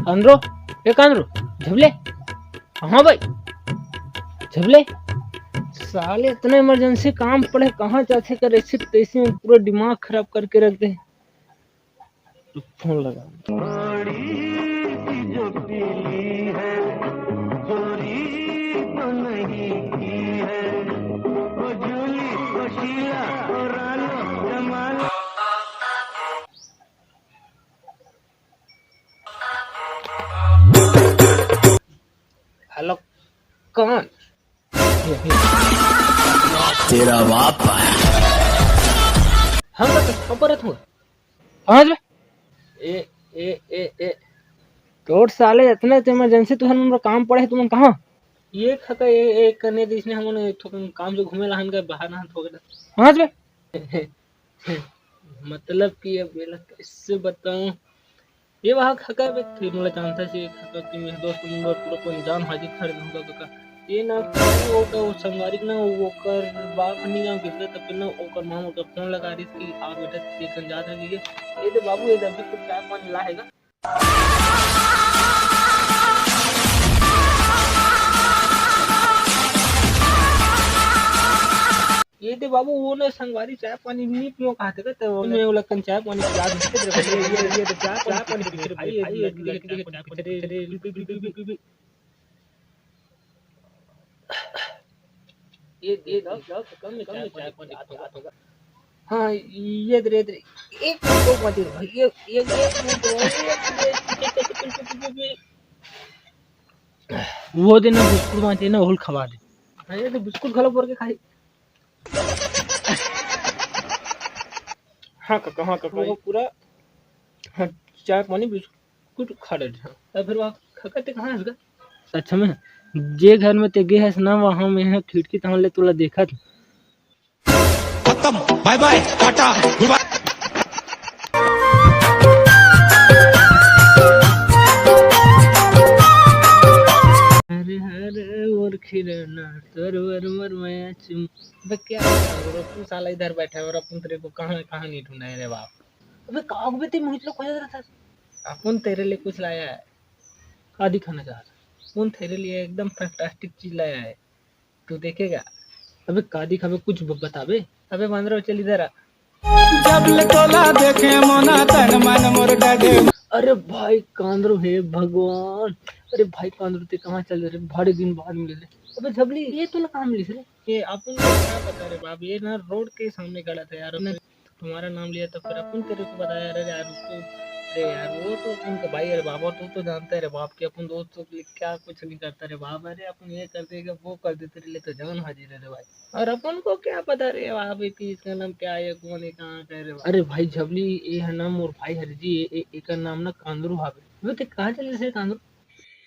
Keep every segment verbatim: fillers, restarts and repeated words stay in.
कांदरू, ए कांदरू, झबले, हाँ भाई, झबले, साले इतना इमरजेंसी काम पड़े, कहाँ जाथे कर, ऐसे तैसे में पूरा दिमाग खराब करके रख दे। फोन लगा। हेलो, कौन? तेरा बाप। हम तो खबर हूँ। कहाँ बे? ए, ए, ए, ए। तोर साले इतना इमरजेंसी तुहर मन काम पड़े हे, तुमन कहाँ? ये खाता, ये, ये कने दिस ने हमन थोकन काम से घूमे ला हन का, बाहर ना थोकन। कहाँ बे? मतलब कि अब एला कैसे बताऊं? ये वहाँ खका बे, फिर मोला जानता से खका कि मैं दोस्त नंबर पूरा अपन जान हाजिर कर दूंगा काका। ये ना वो का वो संगवारी ना, वो कर बाप नहीं गाँव गिरता, तब ना ओकर माँ ओकर फोन लगा रही कि आ बेटा, ते कन जात है कि ये, ये दे बाबू, ये दे अभी कुछ चाय पानी लाएगा। ये दे बाबू, वो ना संगवारी चाय पानी नहीं पियो कहा थे, तो मैं वो लखन चाय पानी पिला देते थे। ये, ये, ये तो चाय पानी पी रहे भाई, ये लड़की, लड़की, लड़की, लड़की, लड़की, लड़की, ये, ये, ये, कम में चाय पानी पिला दो। हाँ, ये दे, ये दे, एक मिनट, दो मिनट भाई, ये, ये, ये, ये, वो देना बिस्कुट बांटे ना, ओल खवा दे। हाँ, ये तो बिस्कुट घलो भर के खाई। हाँ काका, हाँ काका, वो पूरा, हाँ, चाय पानी बिस्कुट खा ले। हाँ, तब फिर वहाँ खका ते कहाँ है उसका? अच्छा, मैं जे घर में ते गे हस ना, वहाँ मैं है खिड़की तहाँ ले तोला देखत। खत्म, बाय बाय, टाटा, गुड बाय। हरे हरे मोर खिलौना, तोर बर मोर माया चुम। अबे क्या कर रहा है? तू साला इधर बैठा है और अपन तेरे को कहाँ, कहाँ नहीं ढूंढा है रे बाप? अबे का हो बे, ते मोहित लोग खोजत रहता। अपन तेरे लिए कुछ लाया है। का दिखाना चाह रहा? अपन तेरे लिए एकदम फैंटास्टिक चीज लाया है, तू देखेगा। अबे का दिखाबे, कुछ ब-, बताबे। अबे बांदरो, चल इधर आ। जब ले तोला देखे मोना तन मन मोर डरे। अरे भाई कांदरू, हे भगवान, अरे भाई कांदरू, ते कहाँ चल रहे? भारी दिन बाद मिले रे। अबे झबली, ये तोला कहाँ मिलिस रे? ये अपन को क्या पता रे बाप, ये ना रोड के सामने खड़ा था यार, उसने तुम्हारा नाम लिया तो फिर अपन तेरे को बताया। अरे यार उसको, अरे यार वो तो उनका भाई, अरे बाबा तू तो जानता है रे बाप कि अपन दोस्तों के लिए क्या कुछ नहीं करता रे बाप। अरे अपन ये कर देगा, वो कर देते रे, ले तो जान हाजिर है रे भाई। और अपन को क्या पता रे बाप कि इसका नाम क्या है, कौन है, कहाँ का है रे बाप। अरे भाई झबली, ये है ना मोर भाई हरे जी, ये, ये, एकर नाम ना कांदरू हावे। वो ते कहाँ चले से कांदरू?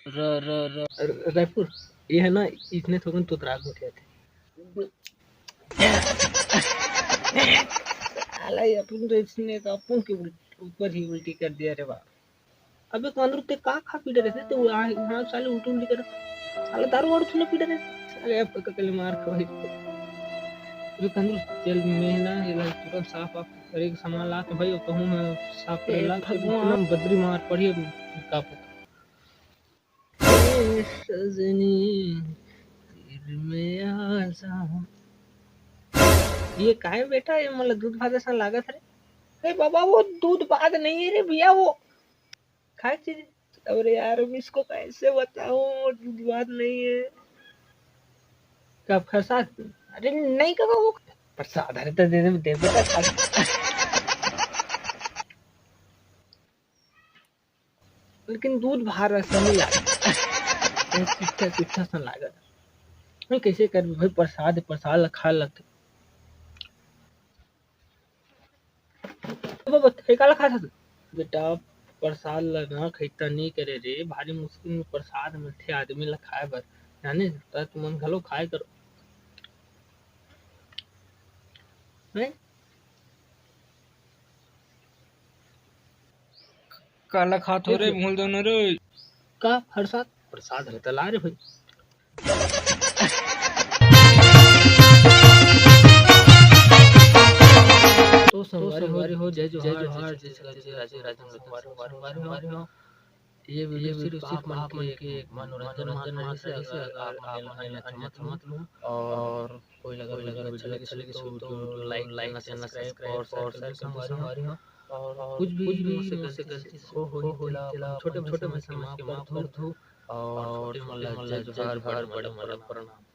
र-, र-, र-, र-, रायपुर। ये है ना, इसने थोकन तोतरा गोठिया थे। साला ये अपन तो इसने तो अपन के उल-, ऊपर ही उल्टी कर दिया रे बाप। अबे कांदरू ते का खा पी डरे थे? ते यहाँ, यहाँ साले उल्टी उल्टी कर। साला दारू वारू तूने पी डरे? साले अब ककले मार खवाई। अबे कांदरू चल मैं ना ये ला तुरंत साफ आप करे के सामान ला के भाई, अब कहूँ मैं साफ करे ए ला, भगवान। इतना बदरी मार पड़ी अब का पता। ए सजनी, तीर में आ जा। ये काय बेटा, ये मोला दूध भात असन लागत रे। अरे बाबा, वो दूध भात नहीं है रे भैया, वो खाए चीज। अरे यार, अब इसको कैसे बताऊं, वो दूध भात नहीं है। क्या प्रसाद? अरे नहीं काका, वो प्रसाद, अरे तो दे दे, दे बेटा, खा। लेकिन दूध भात असन नहीं लागत। ये चिट्ठा, चिट्ठा सन लागत। मैं कैसे कर भाई, प्रसाद, प्रसाद ला खाए लगथे। बाबा, ये काला खात हस? बेटा, प्रसाद ला ना खैता नहीं करे रे, भारी मुश्किल में प्रसाद मिलथे आदमी ला खाए बर, जाने? त तुमन घलो खाए करो। हैं? काला खात हो रे, भूल दो ना रे। का प्रसाद? प्रसाद रहता ला रे भाई। तो संगवारी हो, जय जोहार, जय जोहार, जय जोहार, जय राधे, संगवारी हो, संगवारी हो। ये वीडियो सिर्फ आप मन के एक मनोरंजन मात्र हे। अगर आप मन ल अच्छा मत लो और कोई लगा वीडियो अच्छा लगे तो लाइक करना, सब्सक्राइब और शेयर करना संगवारी हो। और कुछ भी हो सकत हे, छोटे छोटे मैं समझ के माफ कर दो। और छोटे मन ल जय जोहार, बड़े मन ल प्रणाम।